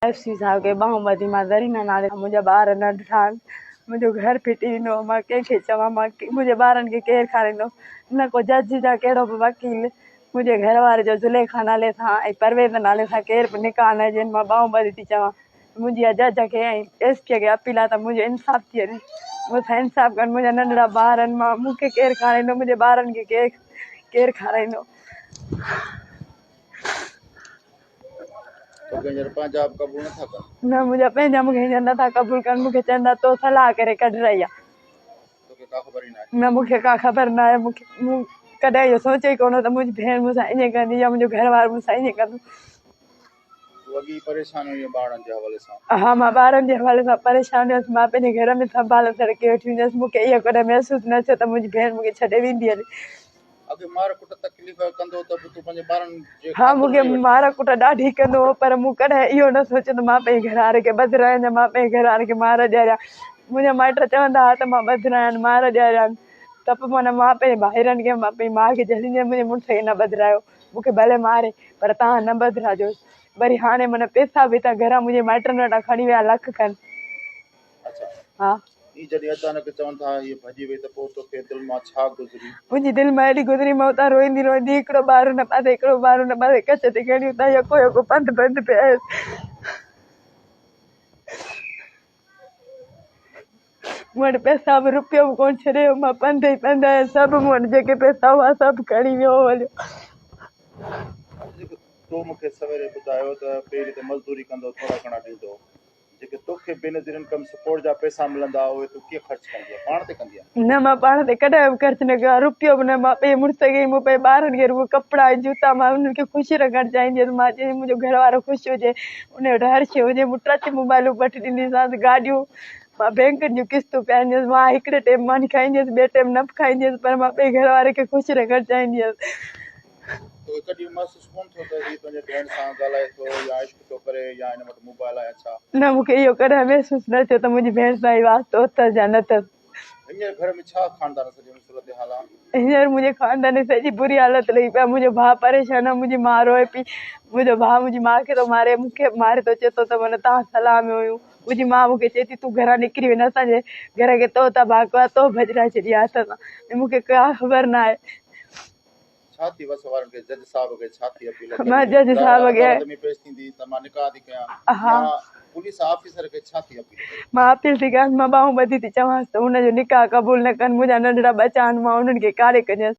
F C صاحب کي ٻانهون ٻڌي مان زرينا نالي سان منهنجا ٻار ننڍڙا آهن منهنجو گهر ڦٽي ويندو مان ڪنهن کي چوان مان منهنجي ٻارن کي ڪير کارائيندو نه ڪو جج نه ڪهڙو به وڪيل منهنجي گهر واري جو زليخا نالي سان ۽ پرويز نالي سان ڪير به نڪاح نه ڏين مان ٻانهون ٻڌي ٿي چوان منهنجي اها جج کي ۽ ايس پي کي اپيل آهي ته منهنجو انصاف ٿي وڃي مون سان انصاف ڪن منهنجا ننڍڙا ٻار آهن مان مون کي ڪير کارائيندو منهنجي ٻارن کي ڪير ڪير کارائيندو. توکي هينئر پنهنجا به قبول نٿا ڪن. نه منهنجا پنهنجا مون کي هينئر نٿا قبول ڪن مون کي چون ٿا تو صلاح ڪري ڪڍرائي آ. توکي ڪا خبر ئي ناهي. نه مون کي ڪا خبر ناهي مون کي مون ڪڏهن اهو سوچيو ئي ڪونه هو ته منهنجي ڀيڻ مون سان ائين ڪندي يا منهنجو گهر وارو مون سان ائين ڪندو. تون اڳي ئي پريشان هئين ٻارڙن جي حوالي سان. ها مان ٻارن جي حوالي سان پريشان هيس مان پنهنجي گهر ۾ سنڀال سڙڪي ويٺي هوندي هيس مون کي اهو ڪڏهن محسوس نه ٿيو ته منهنجي ڀيڻ مون کي ڇڏي ويندي هلي. اڳي مار ڪٽ تڪليف ڪندو ته به تون پنهنجي ٻارن جي ها خاطر مون کي نه وٺي. مار ڪٽ ڏاڍي ڪندو هو پر مون ڪڏهن اهو نه سوچيو ته مان پنهنجي گهر واري کي ٻڌرايان يا مان پنهنجي گهر واري کي مار ڏياريان. منهنجا مائٽ چوندا هئا ته مان ٻڌرايان مار ڏياريان ته به معنيٰ مان پنهنجي ڀائرن کي مان پنهنجي ماء کي جهليندي هيس منهنجي مڙس کي نه ٻڌرايو مون کي ڀلي ماري پر توهان نه ٻڌراجوس وري هاڻي معنيٰ پئسا به هتان گهران منهنجي مائٽن وٽان کڻي ويا لک کن. اڇا. ها. هي جڏهن اچانڪ چون ٿا هيء ڀڄي وئي ته پوء توکي دل مان ڇا گذري؟ منهنجي دل مان اهڙي گذري مان اتان روئيندي روئيندي هڪڙو ٻار هن پاسي هڪڙو ٻار هن پاسي ڪڇ تي کڻي اتان يڪو يڪو پنڌ پنڌ پئي آيس. مون وٽ پئسا به روپيو به ڪونه ڇڏي ويو مان پنڌ ئي پنڌ آيس سڀ مون وٽ جيڪي پئسا هئا سڀ کڻي ويو هو هليو. جيڪو تو مون کي سويري ٻڌايو ته پهرين ته مزدوري ڪندو ٿورا گهڻا ڏيندو. جيڪي توکي بينظير انڪم سپورٽ جا پئسا ملندا اهي تون ڪيئن خرچ ڪندينء؟ پاڻ تي ڪندينء؟ نه مان پاڻ تي ڪڏهن به خرچ نه ڪيو آهي روپيو به نه مان پنهنجي مڙس کي مون پنهنجي ٻارن کي رڳو ڪپڙا ۽ جوتا مان انهن کي خوش رکڻ چاهيندي هيس مان چيو منهنجو گهر وارو خوش هجي ان وٽ هر شيء هجي مون ٽچ موبائلون به وٺي ڏينديسانس گاڏيون مان بينڪن جون قسطون پياريندي هيس مان هڪڙي ٽيم ماني کائيندي هيس ٻئي ٽيم نه به کائيندي هيس پر مان پنهنجي گهر واري کي خوش رکڻ چاهيندي هيس. توکي ڪڏهن محسوس ڪونه ٿيو ته هي پنهنجي ڀيڻ سان ڳالهائي ٿو يا عشق ٿو ڪري يا هن وٽ موبائل آهي يا ڇا؟ نه مون کي اهو ڪڏهن محسوس نه ٿيو ته منهنجي ڀيڻ سان هي واسطو اٿس يا نه اٿس. هينئر گهر ۾ ڇا خاندان سڄي ۾ صورتحال آهي؟ هينئر منهنجي خاندان جي سڄي بري حالت لڳي پئي آهي. منهنجو ڀاء پريشان آهي، منهنجي ماء روئي پئي. منهنجو ڀاء منهنجي ماء کي ٿو ماري، مون کي به ماري ٿو چئي ٿو ته معنيٰ توهان صلاح ۾ هيون. منهنجي ماء مون کي چئي ٿي تون گهران نڪري وڃ اسان جي گهر کي تو تباهه ڪيو آهي، تو ڀڄرائي ڇڏي آهي اسان سان ۽ مون کي ڪا خبر نه آهي. ڇا ٿي وس وارن کي جج صاحب کي ڇا ٿي اپيل مان جج ڪرين صاحب کي عدالت ۾ پيش ٿيندي ته مان نڪاح ٿي ڪيان ها يا پوليس آفيسر کي ڇا ٿي اپيل ڪرين. مان اپيل ٿي ڪيان مان ٻانهون ٻڌي ٿي چوانس ته ان جو نڪاح قبول نه ڪن منهنجا ننڍڙا ٻچا آهن مان انهن کي ڪاڏي ڪجيس.